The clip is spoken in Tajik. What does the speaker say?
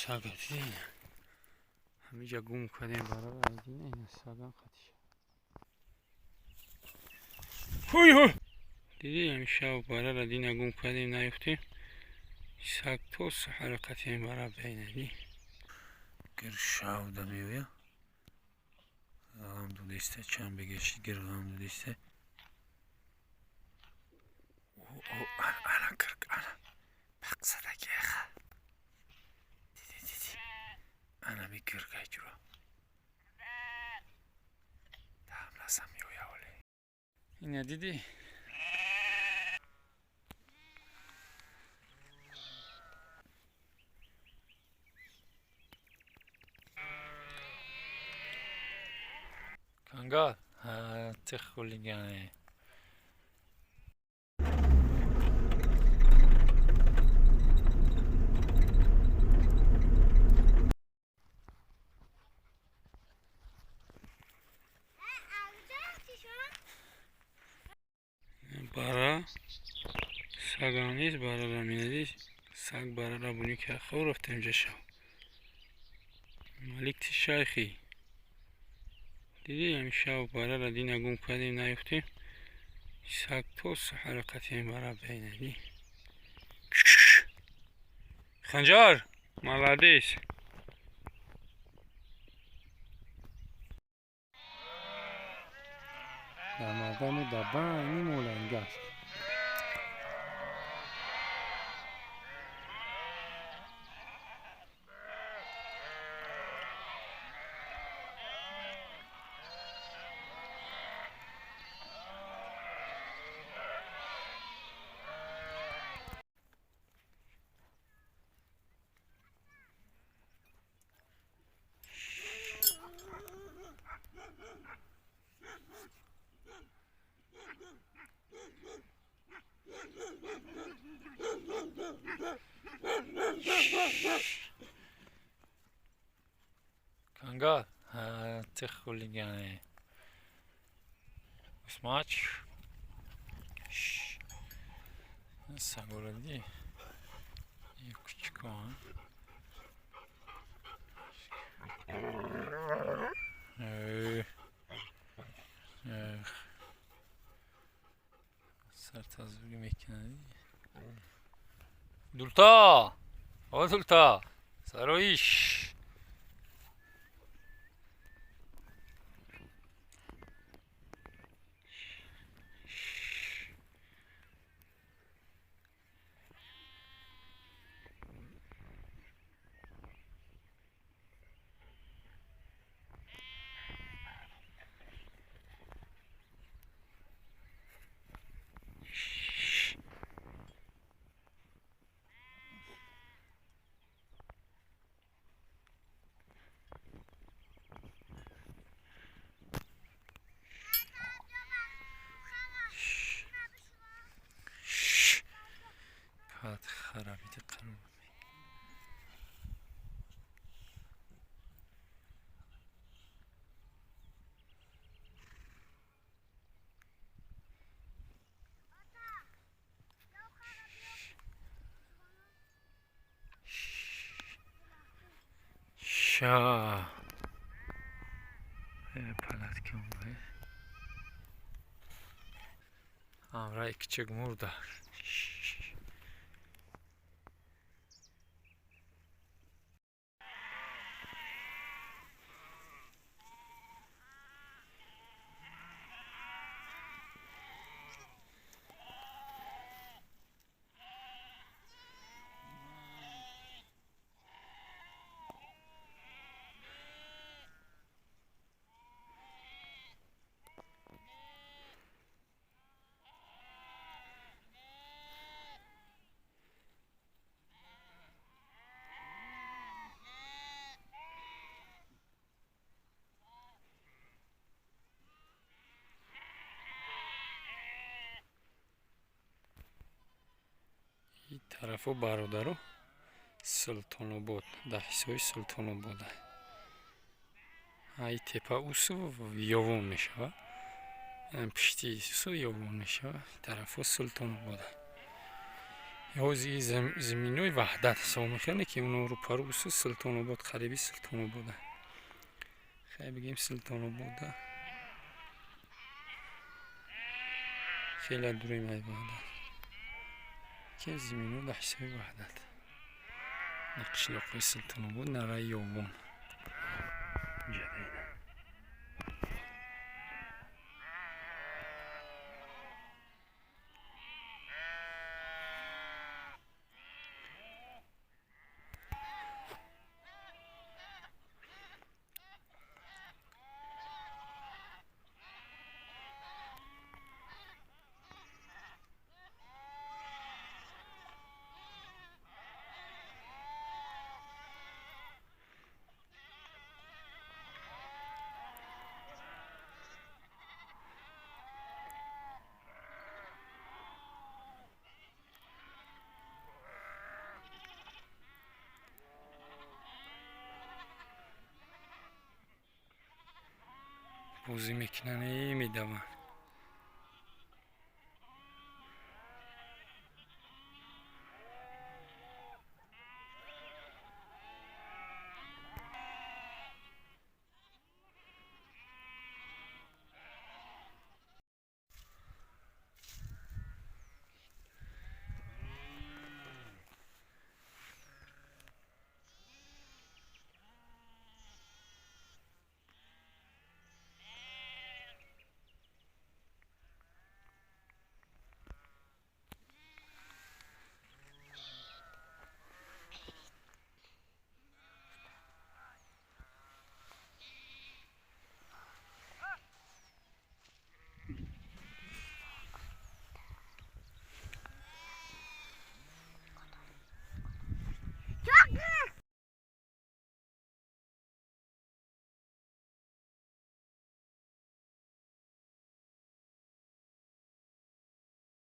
Сага дидин, ҳамиҷа гум кардем барои дина, ина сагам қатиша. Ҳуй, ҳуй, диди, ҳами шав барара дина гум кардем, наёфтем. Саг то саҳара қатием бара бейнади. Гир шавда меоя, ғам дудеста, чанд бегаши гир ғам дудеста. Ана гирг, ана бақсадаги еха, диди, диди, ана ми гиргай ҷура даҳамласа меоя оле. Ина диди. Кангар, ты хулиганы. Бара сагам нест, барара минади, саг барара буни ки хоб рафтем ҷа шав. Малик, ти шайхӣ, диди, ҳами шав барара дина гум кардем, наёфтем. Саг то саҳара қатием бара бейнади. Ханҷар, молодец. Дар мардаму дар байни молангашт. Кангар, ты хулиганы. Усмач. Сагоради. Кучко. Сартазбуги мекунад. Дулта! О, дулта! Сароиш! Харабиди қарор. Ша палатки ҳамраи кичик мурда. Тарафу, бародару, Султонобод, дар ҳисоби Султонобода. Ай тепа усу ёвон мешавад, пишти су ёвон мешавад, тарафу Султонобода. Ҳози заминои Ваҳдат ҳисоб мекунад, ки оно рӯпарӯ Султонобод, қариби Султонобода. Хай, бигем, Султонобода хеле дурем ай Ваҳдат, ки замино дар ҳисоби Ваҳдат. Қишлоқҳои Султонобод, нараи Ёвон ҷадаина. Бозӣ мекунанд, медаванд.